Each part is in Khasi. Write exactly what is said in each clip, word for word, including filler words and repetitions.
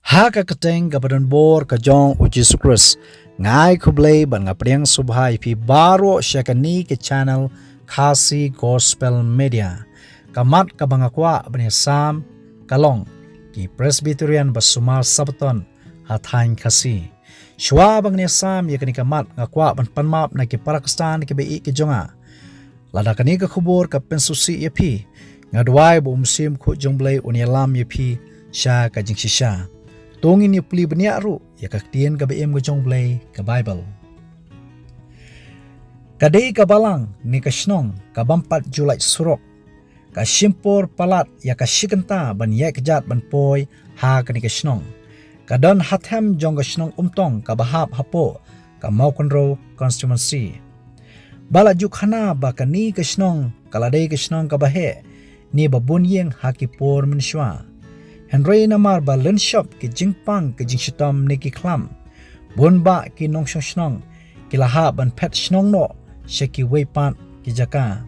Ha ka kyrteng kaba donbor ka jong u Jisu Khrist, nga ai khublei bad nga pdiang sngewbha ïa phi baroh sha kane ka channel Khasi Gospel Media. Ka mat kaba nga kwah ban ïasam ka long ki Presbyterian ba sumar Sabbaton ha thaiñ Khasi. Shuwa ba ngan ïasam ïa kane ka mat, nga kwah ban pan map na ki para Khristan kiba ïeit ki jong nga. Lada kane ka khubor ka pynsngewsih ïa phi, nga duwai ba u Mynsiem Bakhuid jong U Blei un ïalam ïa phi sha ka jingshisha. To ngin ïa pule bniah ruh ïa ka ktien kaba im ka jong U Blei, ka Baibl. Ka dei ka balang ne ka shnong kabym pat ju lait surok, ka shim por palat ïa ka shi kynta ban ïaid kjat ban poi ha kane ka shnong. Ka don ha them jong ka shnong Umtong kaba hap hapoh ka Mawkynrew constituency. Ba la ju khana ba kane ka shnong ka la dei ka shnong kaba heh ne ba bun ïing ha ki por mynshuwa. Hynrei namar ba lynshop ki jingpang ki jingshitom ne ki khlam, bun bah ki nongshong shnong ki la hap ban phet shnong noh sha kiwei pat ki jaka.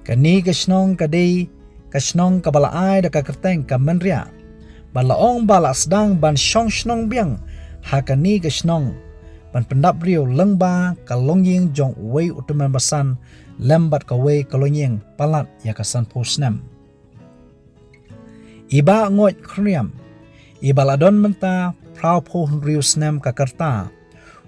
Kane ka shnong ka dei ka shnong kaba la ai da ka kyrteng ka Mynriah. Bad la ong ba la sdang ban shong shnong biang ha kane ka shnong ban pyndap briew lyngba ka longïing jong uwei u tymmen basan lem bad kawei ka longïing palat ïa ka sanphew snem. I Bah Ngoit Khyrniam, iba la don mynta phraphew hynriew snem ka rta,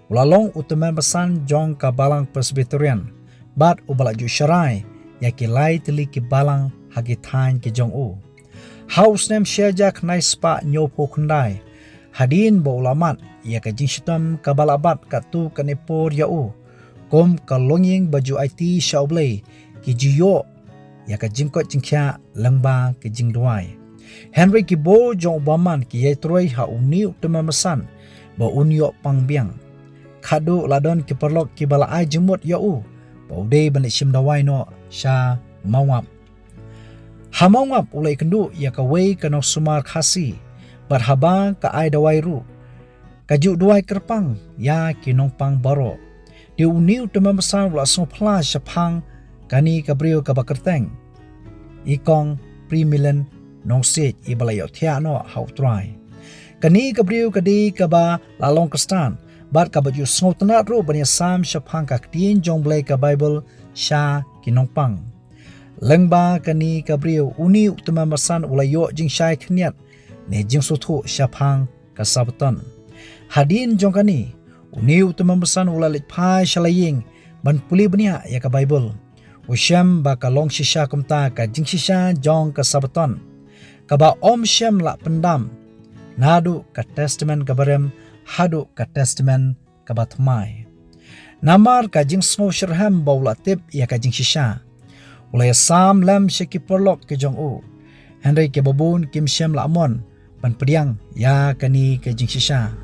u la long u tymmen basan jong ka balang Presbyterian bad uba la ju sharai ïa ki lai tylli ki balang ha ki thaiñ ki jong u. Ha u snem shi hajar khyndai spah hynñiewphew khyndai, hadien ba u la mad ïa ka jingshitom kaba la bat katto katne por ïa u kum ka longïing ba ju aiti sha U Blei, ki ju ïoh ïa ka jingkoit jingkhiah lyngba ka jingduwai. Hynrei ki bor jong u bymman ki ïatrei ha une u tymmen basan ba un ïoh pang biang. Khadduh la don ki paralok kiba la ai jingmut ïa u ba u dei ban leit shim dawai noh sha Mawngap. Ha Mawngap u la ïakynduh ïa kawei ka nongsumar Khasi bad haba ka ai dawai ruh, ka ju duwai kyrpang ïa ki nongpang baroh. Te une u tymmen basan u la sngewphylla shaphang kane ka briew kaba kyrteng i Kong Primilen Nongsiej, iba la ïohthiah noh ha U Trai. Kane ka briew ka dei kaba la long Khristan bad kaba ju sngewtynnad ruh ban ïasam shaphang ka ktien jong U Blei, ka Baibl, sha ki nongpang. Lyngba kane ka briew, une u tymmen basan u la ïoh jingshai khyndiat ne jingsngewthuh shaphang ka Sabbaton. Hadien jong kane, une u tymmen basan u la leit phai sha la ïing ban pule bniah ïa ka Baibl. U shem ba ka long shisha kumta ka jingshisha jong ka Sabbaton, kaba ym shym la pyndam naduh ka Testament kaba rim haduh ka Testament kaba thymmai. Namar ka jingsngew shitrhem ba u la tip ïa ka jingshisha, u la ïasam lem sha ki paralok ki jong u. Hynrei kiba bun kim shym la mon ban pdiang ïa kane ka jingshisha.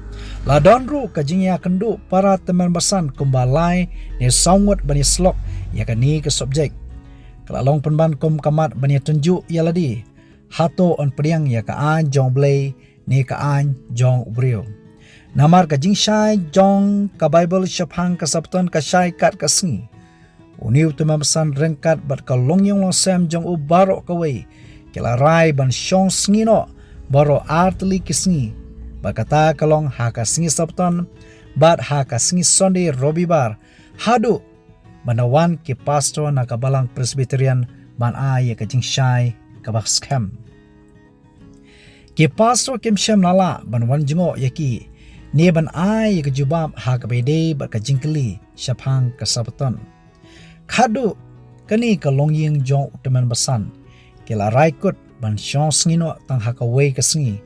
La don ruh ka jingïakynduh para tymmen basan kumba lai ne saw ngut ban ïasyllok ïa kane ka subject. Ka la long pynban kum ka mat ban ïatynjuh ïa lade, hato yn pdiang ïa ka aiñ jong U Blei ne ka aiñ jong u briew. Namar ka jingshai jong ka Baibl shaphang ka Sabbaton ka shai kat ka sngi, une u tymmen basan ryngkat bad ka longïing longsem jong u baroh kawei ki la rai ban shong sngi noh baroh ar tylli ki sngi. Bad kata ka long ha ka sngi Sabbaton bad ha ka sngi Sunday Robibar, haduh ban da wan ki pastor na ka balang Presbyterian ban ai ïa ka jingshai kaba skhem. Ki pastor kim shym la lah ban wan jngoh ïa ki ne ban ai ïa ka jubab ha kaba ïadei bad ka jingkylli shaphang ka Sabbaton. Khadduh kane ka longïing jong u tymmen basan ki la rai kut ban shong sngi noh tang ha kawei ka sngi.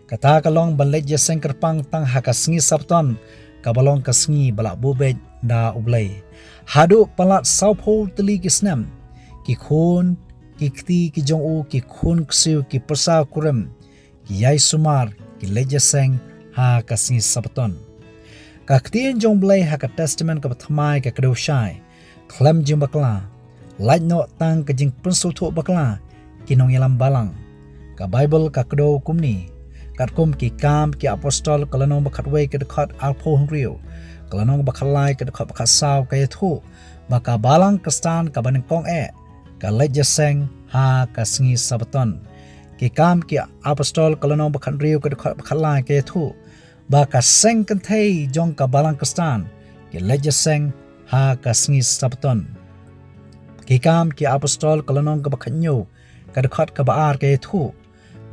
Kata ka long ban leit ïaseng kyrpang tang ha ka sngi Sabbaton, kaba long ka sngi ba la buh beit da U Blei. Haduh palat sawphew tylli ki snem, ki khun ki kti ki jong u, ki khun ksiew, ki pyrsa kurim, ki ïai sumar, ki leit ïaseng ha ka sngi Sabbaton. Ka ktien jong U Blei ha ka Testament kaba thymmai ka kdew shai: Khlem jingbakla, lait noh tang ka jingpynsngewthuh bakla ki nongïalam balang. Ka Baibl ka kdew kumne. Katkum Ki Kam ki Apostol, ka lynnong ba khatwei, ka dkhot arphew hynriew, ka lynnong ba khatlai, ka dkhot ba khatsaw, ka ïathuh ba ka balang Khristan kaba nyngkong eh ka leit ïaseng ha ka sngi Sabbaton. Ki Kam ki Apostol ka lynnong ba khathynriew ka dkhot ba khatlai ka ïathuh ba ka seng kynthei jong ka Balang Khristan ki leit ïaseng ha ka sngi Sabbaton. Ki Kam ki Apostol ka lynnong kaba khathynñiew ka dkhot kaba ar ka ïathuh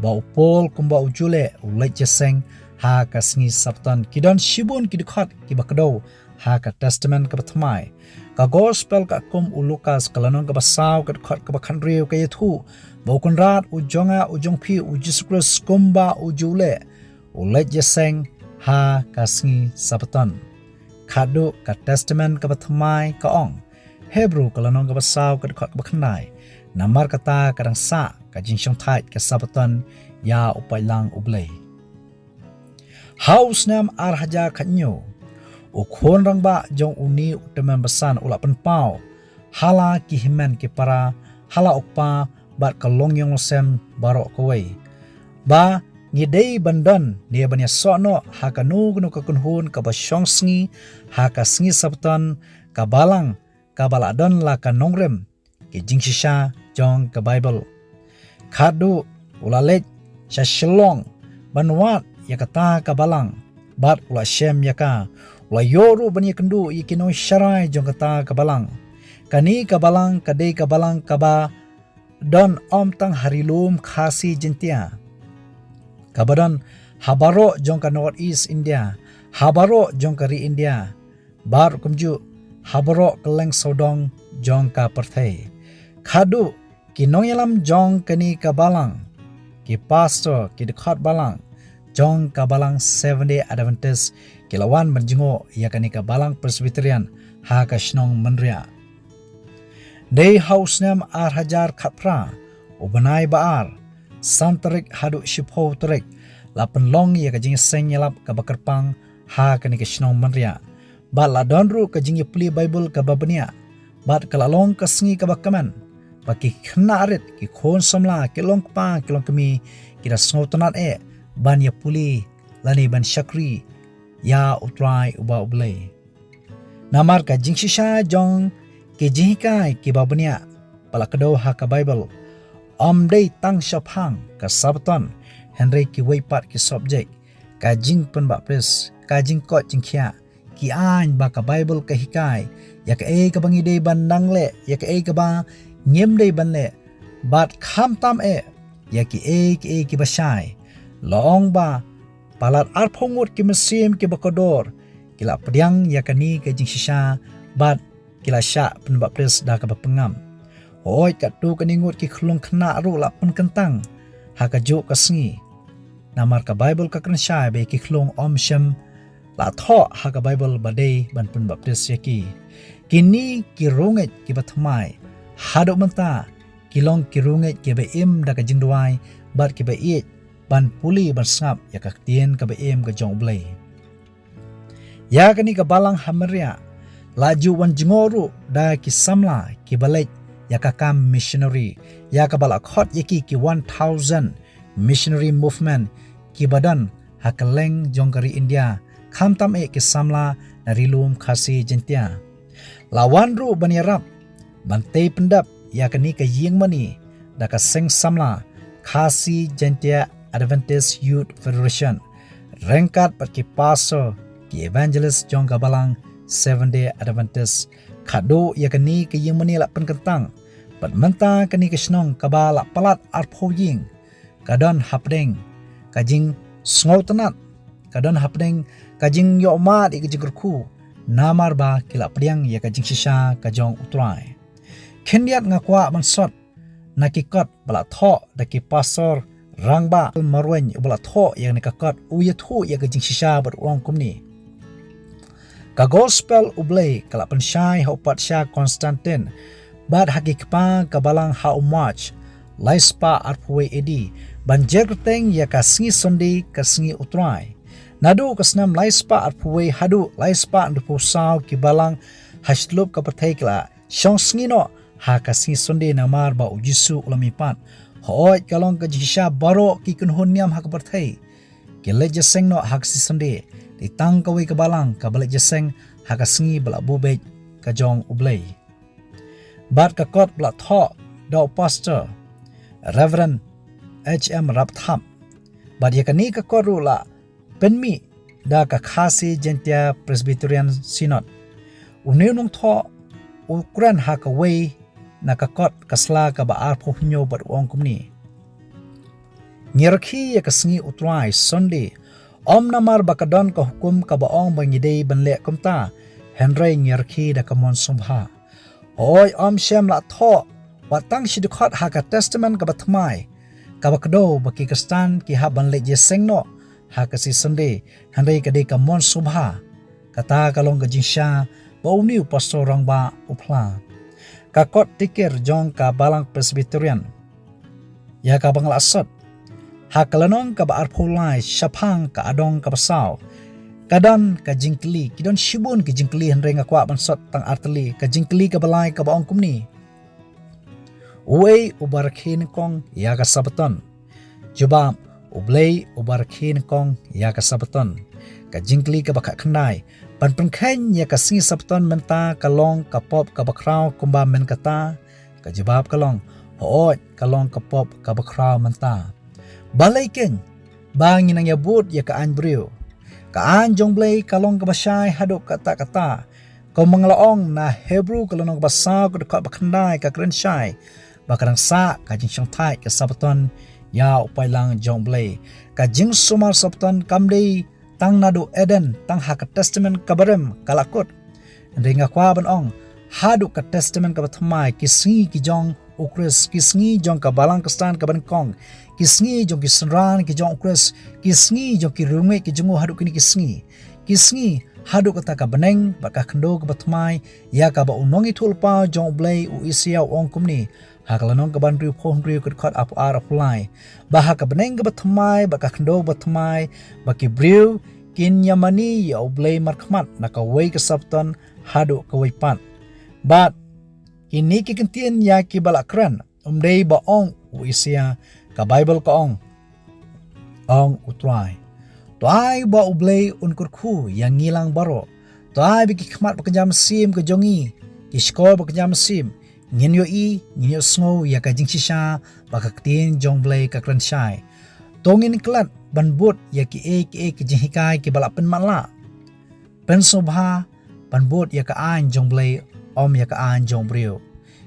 ba u Paul kumba u Juliet u leit ïaseng ha ka sngi Sabbaton. Ki don shibun ki dkhot kiba kdew ha ka Testament kaba Thymmai. Ka Gospel katkum u Lukas ka lynnong kaba saw ka dkhot kaba khathynriew ka ïathuh ba u Kynrad u jong nga u jong phi u Jisu Khrist kumba u Juliet u leit ïaseng ha ka sngi Sabbaton. Khadduh ka Testament kaba Thymmai ka ong, Hebru ka lynnong kaba saw ka dkhot kaba khyndai, namar kata ka dang sah ka jingshongthait ka Sabbaton ïa u paidlang U Blei. Ha u snem ar hajar khathynñiew, u khun rangbah jong une u tymmen basan u la pynpaw ha la ki hynmen ki para, ha la u kpa bad ka longïing longsem baroh kawei, ba ngi dei ban don ne ban ïasoh noh ha kano kano ka kynhun kaba shong sngi ha ka sngi Sabbaton ka balang kaba la don la ka nongrim ki jingshisha jong ka Baibl. Khadduh u la leit sha Shillong ban wad ïa kata ka balang bad u la shem ïa ka, u la ïoh ruh ban ïakynduh ïa ki nongsharai jong kata ka balang. Kane ka balang ka dei ka balang kaba don ym tang ha ri lum Khasi Jaintia, kaba don ha baroh jong ka North East India, ha baroh jong ka ri India, bad kumjuh ha baroh kylleng sawdong jong ka pyrthei. Khadduh ki nongïalam jong kane ka balang, ki pastor, ki dkhot balang jong ka balang Seventh Day Adventist ki la wan ban jngoh ïa kane ka balang Presbyterian ha ka shnong Mynriah. Dei ha u snem ar hajar khatphra, u bnai ba ar, san tarik haduh shiphew tarik, la pynlong ïa ka jingïaseng ïalap kaba kyrpang ha kane ka shnong Mynriah. Bad la don ruh ka jingïapule Baibl kaba bniah. Bad ka la long ka sngi kaba kmen ba ki khynnah rit, ki khun samla, ki longkpa, ki longkmie, ki da sngewtynnat eh ban ïapule lane ban shakri ïa U Trai uba U Blei. Namar ka jingshisha jong ki jinghikai kiba bniah ba la kdew ha ka Baibl ym dei tang shaphang ka Sabbaton, hynrei kiwei pat ki subject, ka jingpynbaptis, ka jingkoit jingkhiah, ki aiñ ba ka Baibl ka hikai, ïa kaei kaba ngi dei ban nang leh, ïa kaei kaba ngim dei ban leh, bad khamtam eh ïa kiei kiei kiba shai. La ong ba palat arphew ngut ki mynsiem kiba kordor ki la pdiang ïa kane ka jingshisha bad ki la shah pynbaptis da kaba pyngngam. Hooid, katto katne ngut ki khyllung khynnah ruh la pynkyntang ha kajuh ka sngi. Namar ka Baibl ka kren shai ba ki khyllung ym shym la thoh ha ka Baibl ba dei ban pynbaptis ïa ki. Kine ki riewngeit kiba thymmai haduh mynta ki long ki riewngeit kiba im da ka jingduwai bad kiba ïeit ban pule ban sngap ïa ka ktien kaba im ka jong U Blei. Ïa kane ka balang ha Mynriah la ju wan jngoh ruh da ki samla kiba leit ïa ka kam missionary, ïa kaba la khot ïa ki ki one thousand missionary movement kiba don ha kylleng jong ka ri India, khamtam eh ki samla na ri lum Khasi Jaintia. La wan ruh ban ïarap ban tei pyndep ïa kane ka ïingmane da ka seng samla Khasi Jaintia Adventist Youth Federation ryngkat bad ki pastor, ki evangelist jong ka balang Seventh Day Adventist. Khadduh ïa kane ka ïingmane la pynkyntang bad mynta kane ka shnong kaba la palat arphew ïing ka don hapdeng ka jingsngewtynnat, ka don hapdeng ka jingïohmad ïa ka jingkyrkhu namar ba ki la pdiang ïa ka jingshisha ka jong U Trai. Khyndiat nga kwah ban sot na ki kot ba la thoh da ki pastor rangbah Marwein uba la thoh ïa kane ka kot, u ïathuh ïa ka jingshisha bad u ong kumne. Ka gospel U Blei ka la pynshai ha u patsha Constantine bad ha ki kpa ka balang ha u March lai spah arphew wei A D ban jer kyrteng ïa ka sngi Sunday ka sngi U Trai. Naduh ka snem lai spah arphew wei haduh lai spah hynriewphew saw ki balang ha shityllup ka pyrthei ki la shong sngi noh ha ka sngi Sunday namar ba U Jisu u la mihpat. Hooid, ka long ka jingshisha baroh ki kynhun niam ha ka pyrthei ki leit ïaseng noh ha ka sngi Sunday. Dei tang kawei ka balang kaba leit ïaseng ha ka sngi ba la buh beit ka jong U Blei. Bad ka kot ba la thoh da u pastor Reverend H M Rapthap. Bad ïa kane ka kot ruh la pynmih da ka Khasi Jaintia Presbyterian Synod. Une u nongthoh u kren ha kawei na ka kot ka sla kaba arphew hynñiew bad u ong kumne: Ngi rakhe ïa ka sngi U Trai, Sunday, ym namar ba ka don ka hukum kaba ong ba ngi dei ban leh kumta, hynrei ngi rakhe da ka mon sngewbha. Hooid, ym shym la thoh wat tang shi dkhot ha ka Testament kaba thymmai, kaba kdew ba ki Khristan ki hap ban leit ïaseng noh ha ka sngi Sunday, hynrei ka dei ka mon sngewbha. Kata ka long ka jingshisha ba une u pastor rangbah u phla. Ka kot tikir jong ka Balang Presbyterian, ïa kaba nga la sot, ha ka lynnong kaba arphew lai, shaphang ka adong kaba saw, ka don ka jingkylli, ki don shibun ki jingkylli, hynrei nga kwah ban sot tang artylli. Ka jingkylli kaba lai kaba ong kumne: Uei uba rakhe nyngkong ïa ka Sabbaton? Jubab: U Blei uba rakhe nyngkong ïa ka Sabbaton. Ka jingkylli kaba khatkhyndai: Ban pynkheiñ ïa ka sngi Sabbaton mynta ka long ka pop kaba khraw kumba mynta? Ka jubab ka long: Hooid, ka long ka pop kaba khraw mynta. Balei keiñ ba ngi nang ïabud ïa ka aiñ briew? Ka aiñ jong U Blei ka long kaba shai haduh katta katta. Kumba nga la ong, na Hebru ka lynnong kaba saw, ka dkhot ba khyndai ka kren shai ba ka dang sah ka jingshongthait ka Sabbaton ïa u paidlang jong U Blei. Ka jingsumar Sabbaton kam dei tang naduh Eden, tang ha ka Testament kaba rim ka la kut. Hynrei nga kwah ban ong, haduh ka Testament kaba thymmai, ki sngi ki jong U Khrist, ki sngi jong ka Balang Khristan kaba nyngkong, ki sngi jong ki synran ki jong U Khrist, ki sngi jong ki riewngeit ki jong u, haduh kine ki sngi. Ki sngi haduh kata ka bneng bad ka khyndew kaba thymmai, ïa kaba u nongïathuhlypa jong U Blei u Isaïah u ong kumne ha ka lynnong kaba hynriewphew hynriew, ka dkhot arphew ar, arphew lai, ba ha ka bneng kaba thymmai bad ka khyndew kaba thymmai, ba ki briew kin ïamane ïa U Blei markhmat na kawei ka Sabbaton haduh kawei pat. Bad kine ki kyntien ïa kiba la kren, ym dei ba ong u Isaïah, ka Baibl ka ong, ong U Trai. To ai ba U Blei un kyrkhu ïa ngi lang baroh. To ai ba ki khmat ba kynja mynsiem ka jong ngi, ki shkor ba kynja mynsiem, ngin ïohi, ngin ïohsngew ïa ka jingshisha ba ka ktien jong U Blei ka kren shai. To ngin klet ban bud ïa kiei kiei ki jinghikai kiba la pynmatlah. Pynsngewbha ban bud ïa ka aiñ jong U Blei, ym ïa ka aiñ jong u briew.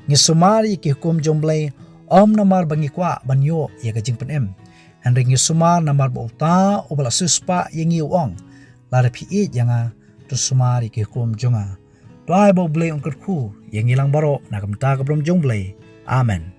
Ngi sumar ïa ki hukum jong U Blei, ym namar ba ngi kwah ban ïoh ïa ka jingpynim, hynrei ngi sumar namar ba uta uba la siewspah ïa ngi u ong, lada phi ïeit ïa nga, to sumar ïa ki hukum jong nga. To ai ba U Blei un kyrkhu ïa ngi lang baroh na ka bynta ka burom jong U Blei. Amen.